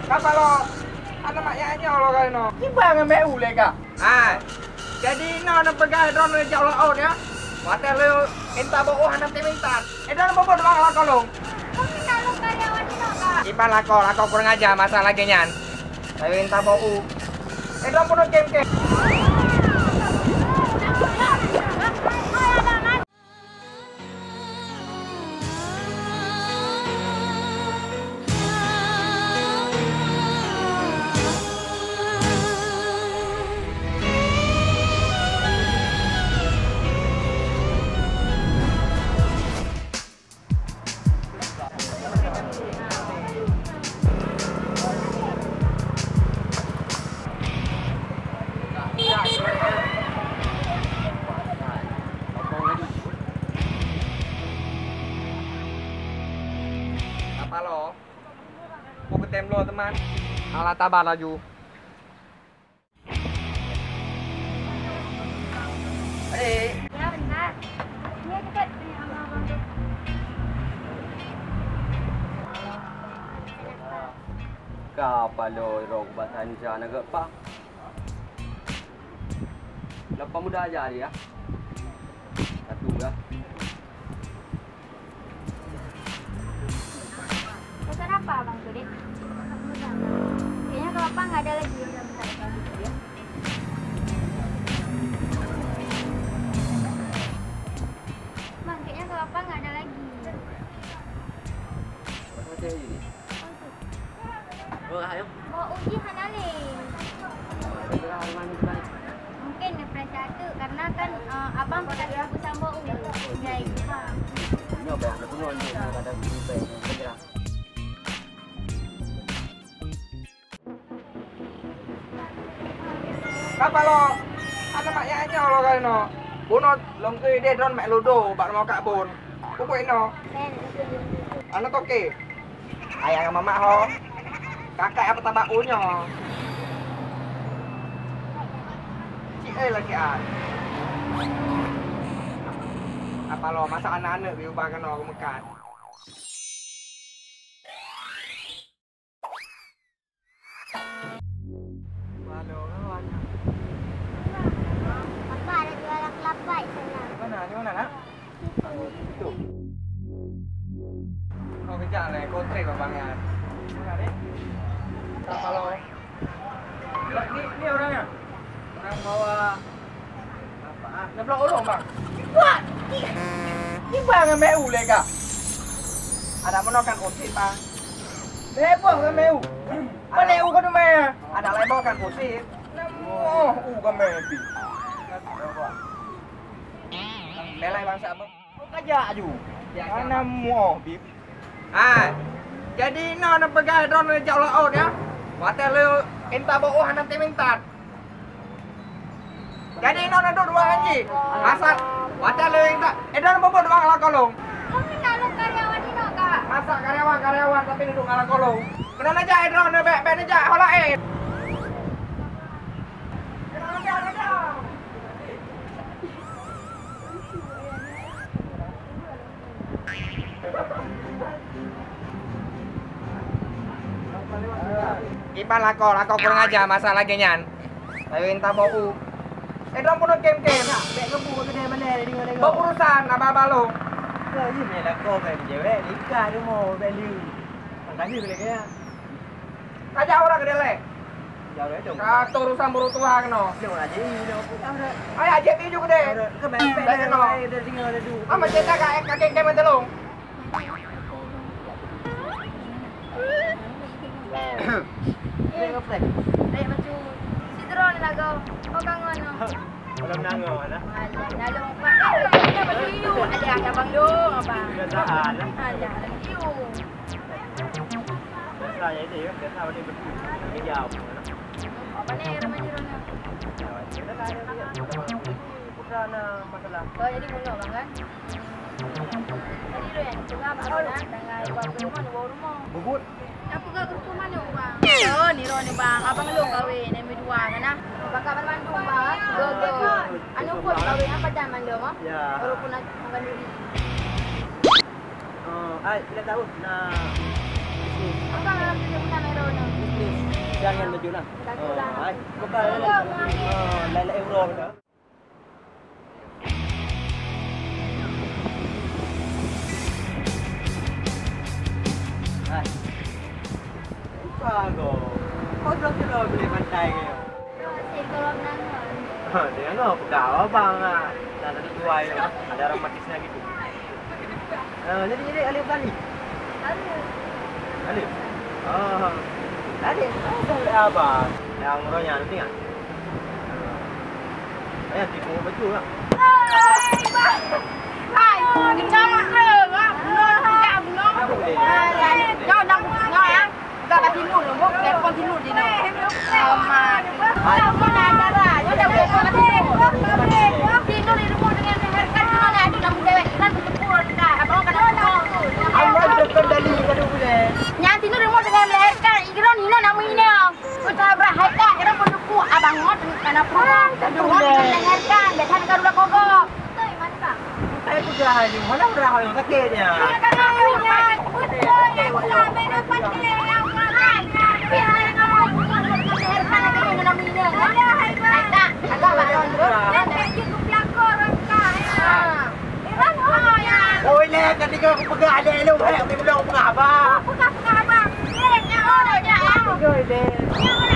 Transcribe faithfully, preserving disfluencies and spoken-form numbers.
Ka paloe, aneuk mak nyak nyoe lo ka inoe. Kiban ngon meu lé ka. Hai, jadi inoe neupeugah droeneuh jak u laôt ya. Watèe lheueh intat bak u hana teumintat. Eh, droeneuh boh-boh dua lakoe lôn. Kami nak lôn karyawan inoe, Kak. Kiban lakoe, lakoe kurang ajar masa lagèe nyan. Lheueh intat bak u. Eh, droeneuh peunoh kem-kem. Apa lo? Peue keutem bloe teuma? Alah, taba laju. Adék. Ya, bentar. Ini dekat ni sama abang tu. Ka paloe rok bak tanca na geuh pa. Lepas muda aja dia. Satu ya. Pesan apa abang tu, Dek? Kayaknya kalau apa nggak ada lagi, udah besar sekali gitu ya. Bang, kayaknya kalau apa nggak ada lagi. Macam ni. Oh, ayo. Bawa uji hana lé. Mungkin depresi atu karena kan, eh, abang tak ada aku sama u. Jadi, ha. Nyoba ada pun ada ada. Ka paloe, aneuk mak nyak nyoe lo ka inoe. Bunoe lôn keu idéh droeneuh mak ludo bak rumoh Kak Bun. Peue buet inoe? Aneuk toke. Ayah ngon mamak ho. Kakak apa tabak u nyoe? Cik, eh, lagi ah. Apa lo masa aneuk-aneuk di ubah keunoe keu meukat? Halo, kawan. Papa ada jualan kelapa di sana. Di mana? Di mana, Nak? Situ. Situ. Oh, kejap lah, kontrak abang ya. Mana ni? Tak paloe. Ni, ni orangnya. Orang bawa Nabloe ureueng, Bang. Kiban, ki-, kiban ngon meu lé ka. Adak meunoe kan usip, Bang. Lé boh ngon meu. Mana u ka teuma? Adak lé boh kan usip. Namoh u ka meu pih. Belai bangsa apa? Kajak aju. Namoh bib. Hai, jadi inoe neupeugah droeneuh jak u laôt, ya? Watèe lheueh intat bak u hana teumintat. Jadi inoe neuduek dua ngon jih. Masa watèe lheueh intat, eh, droeneuh boh-boh dua ngon lakoe lôn. Kami nak lôn karyawan inoe, Kak. Masa karyawan-karyawan tapi neuduek ngon lakoe lôn. Keunoe neujak, eh, droeneuh bèk-bèk neujak ho laén. Kiban lakoe, lakoe kurang aja masa lagèe nyan. Tapi minta bau. Eh, dong peunoh kem-kem. Nak, bèk keubu bak keudè balè, deungoe-deungoe. Bau urusan, abang-abang lôn. Kau ni mè lakoe bèk jewek, nikah rumoh bèk lé. Makajih boleh kaya. Tajak uroe keudè lé. Ka teurusan buruek tuha keunoe. Ayah, jép iju keudè. Bèk keunoe. Ah, macam tak ka, ka kém-kém teuh lôn. Sidroe ni lagoe. Oh, kangen noh. Belum nangis, mana? Alah, lalu empat. Ada, ada bang dong, apa? Kebiasaan, eh? Alah, you. Biasa ya itu ya, biasa boleh betul. Kerja apa? Apa ni, rumah jiran? Kita ada dia. Bukan, ah, masalah. Oh, jadi bunuh bang kan? Jadi lo yang tengah bak mana? Tengah ibu aku rumah, dua rumah. Bubut. Apa gak rumah mana bang? Oh, ni roh ni bang. Abang lo kawin, yang dua kan ah? Bakal bandung bang. Go, go. Anu pun kawin apa zaman dia mah? Ya. Walaupun nak makan diri. Oh, ai, bila tahu na bisnis. Apa kalau kita punya mero ni? Jangan maju lah. Hai. Bukan. Oh, lain-lain bro. Hai. Buka go. Kau belum kira boleh pandai ke? Terus, eh, kalau menang, kan? Ha, dia nggak pegang abang ah. Dah satu tuai. Ada orang mati sengaja gitu. Ah, jadi, jadi Alif Bali? Alif. Alif? Ah. Alif, apa? Yang rohnya, nanti kan? Ayah tipu betul lah. Hai, hai, kencang ke, ah? Bunuh, bunuh. Apa boleh? Hai, hai. Jangan, jangan, jangan, ya. Udah ka tidur, Bu. Telepon tidur di na. Aman. Hai. Nyoe dah, nyoe dah, nyoe dah, nyoe dah. Tidur di rumah dengan melahirkan, cuma dah tu dah cewek kan bertempur dah. Abang kena pukul. Abang terkendali kat dia boleh. Nyan tidur di rumah dengan melahirkan, Igron hina nak menghina. Kau tak berhak, Igron bertempur. Abang ngot kena pukul. Tidur dengan melahirkan, biasa dengan udah kogok. Saya peugah laju, mana udah orang sakit nya? Oi, leh, tadi kau aku peugah, leh, leh, leh, aku peugah, aku peugah, abang. Peugah, peugah, abang. Leh, nyawa dah, ya. Peugah, leh.